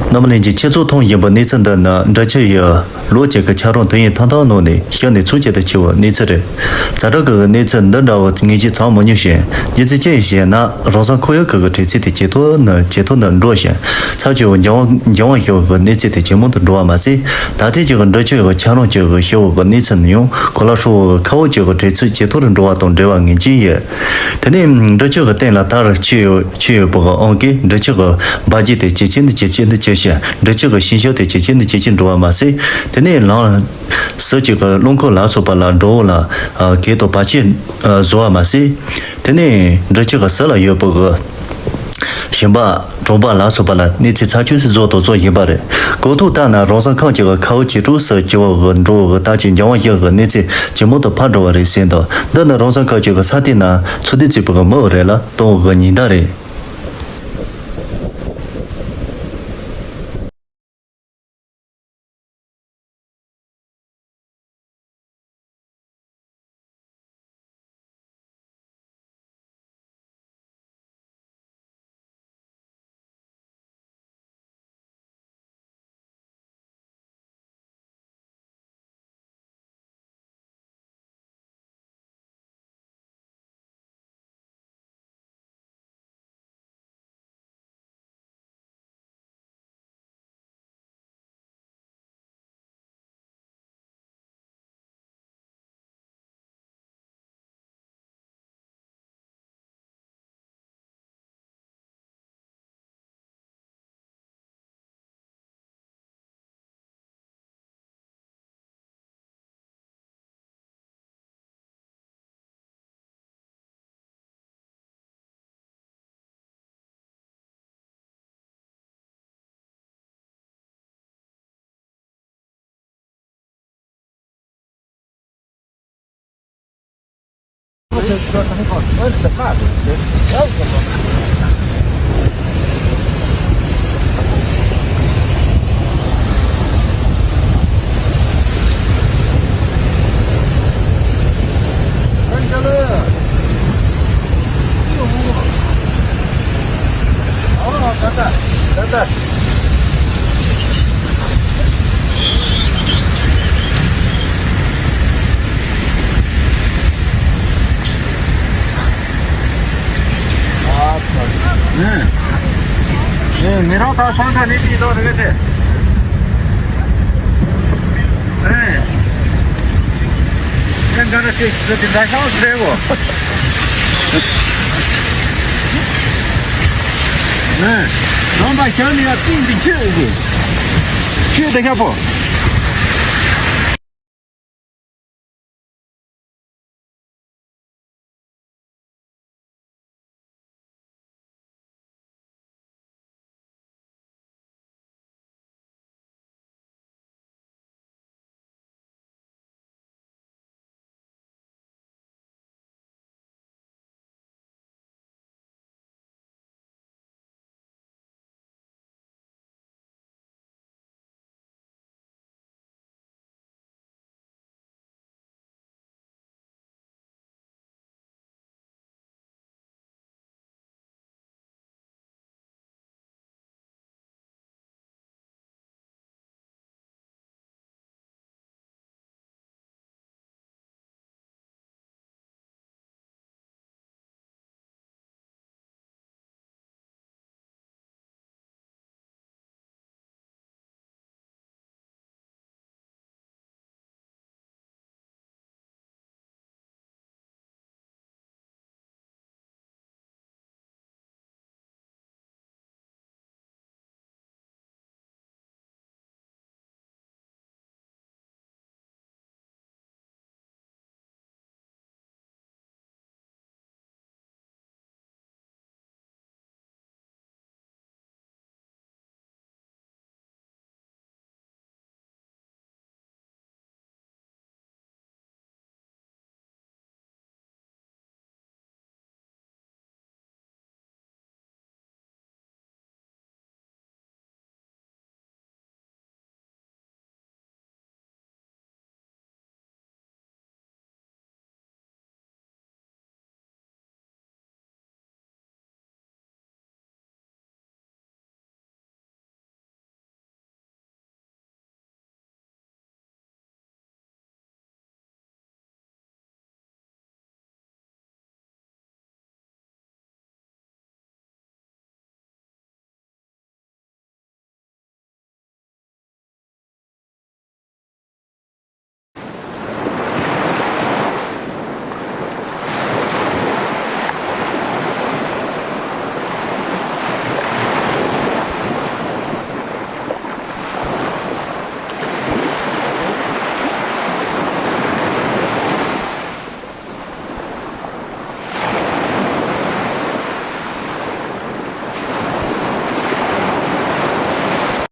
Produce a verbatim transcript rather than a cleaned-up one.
རྣམ་པ་ལྷན་རྒྱས། ཁྱེད་ཚོས་མཐོང་བཞིན་པའི་གནས་ཚུལ་འདི་ནི་འབྲི་ཆུ་ཡི་ལོ་གཅིག་གི་ཆར་རོང་དུས་ཡུན་ཐུང་ཐུང་ནང་ནས་ཤུགས་ནས་ཚབས་ཆེ་དུ་ཆེ་བའི་གནས་ཚུལ་རེད། ཛ་དྲག་གི་གནས་ཚུལ་འདི་འདྲ་བ་ངེས་ཅན་ཚང་མ་མྱོང་ཞིང་། རྒྱུ་མཚན་ཅི་ཡིན་ཞེ་ན། རང་སང་ཁོར་ཡུག་གི་དྲོད་ཚད་དེ་ཇེ་མཐོ་ནས་ཇེ་མཐོ་ནས་འགྲོ་ཞིང་། ཚབས་ཆེ་བའི་འགྱིང་བ་འགྱིང་བ་ཤོར་བའི་གནས་ཚུལ་དེ་ཇེ་མང་དུ་འགྲོ་བ་མ་ཟད། ད་ཐེངས་ཀྱི་འབྲི་ཆུ་ཡི་ཆར་རོང་གི་ཤོར་བའི་གནས་ཚུལ་ནི་ཡང་གོ་ལ་ཧྲིལ་བོའི་ཁ་འོག་གི་དྲོད་ཚད་ཇེ་མཐོ་རུ་འགྲོ་བ་དང་འབྲེལ་བ་ངེས་ཅན་ཡོད། དེ་ནས་འབྲི་ཆུ་གི་སྟེང་ལ་དར་ཆེ་ཡོད་ཆེ་ཡོད་པའི་ཨང་ཀིས་འབྲི་ཆུ་གི་འབབ་རྒྱས་དེ་ཇེ་ཆེ་ནས་ཇེ་ཆེ་ནས་ཆེ་ཞིང་། འབྲི་ཆུ་གི་ཤིང་ཤུལ་དེ་ཇེ་ཆེ་ནས་ཇེ་ཆེ་འགྲོ་བ་མ་ཟད། དེ་ནས་ལམ་ཟུར་གཅིག་གི་རླངས་འཁོར་ལ་སོགས་པ་ལ་འགྲོ་འོང་ལ་གེགས་དང་བར་ཆད་བཟོ་བ་མ་ཟད། དེ་ནས་འབྲི་ཆུ་གི་ཟུར་ལ་ཡོད་པའི་ཞིང་པ་གྲོང་པ་ལ་སོགས་པ་ལ་གནས་ཚུལ་ཚབས་ཆེན་ཞིག་བཟོ་དང་བཟོ་བཞིན་པ་རེད། གོ་ཐོས་ལྟར་ན། རང་སང་ཁམས་ཀྱི་ཁ་འོག་ཇེ་དྲག་སུ་འགྱུར་བའི་འགྲོ་བའི་རྟགས་ཀྱི་འགྱིང་བ་ཤོར་བའི་གནས་ཚུལ་ཇེ་མང་དུ་འཕར་འགྲོ་བ་རེད་ཟེར་འདུག་འདི་ནི་རང་སང་ཁམས་ཀྱི་ས་སྟེང་ན་འཚོ་སྡོད་བྱེད་པའི་མི་རེ་ལ་བཏང་བའི་ཉེན་བརྡ་རེད། ཨེ། ཨེ། མི་རང་ད་སང་ད་ནི་དེ་དོ་རེད་དེ། ཨེ། ཨེ། འགའ་རེ་ཞིག་ཟེར་དེ་འདྲ་ཤང་ཟེར་གོ། ཨེ། ནམ་པ་ཞང་ནི་ཡ་ཏིང་དེ་ཆོས་གི། ཆོས་དེ་ཤ་པོ།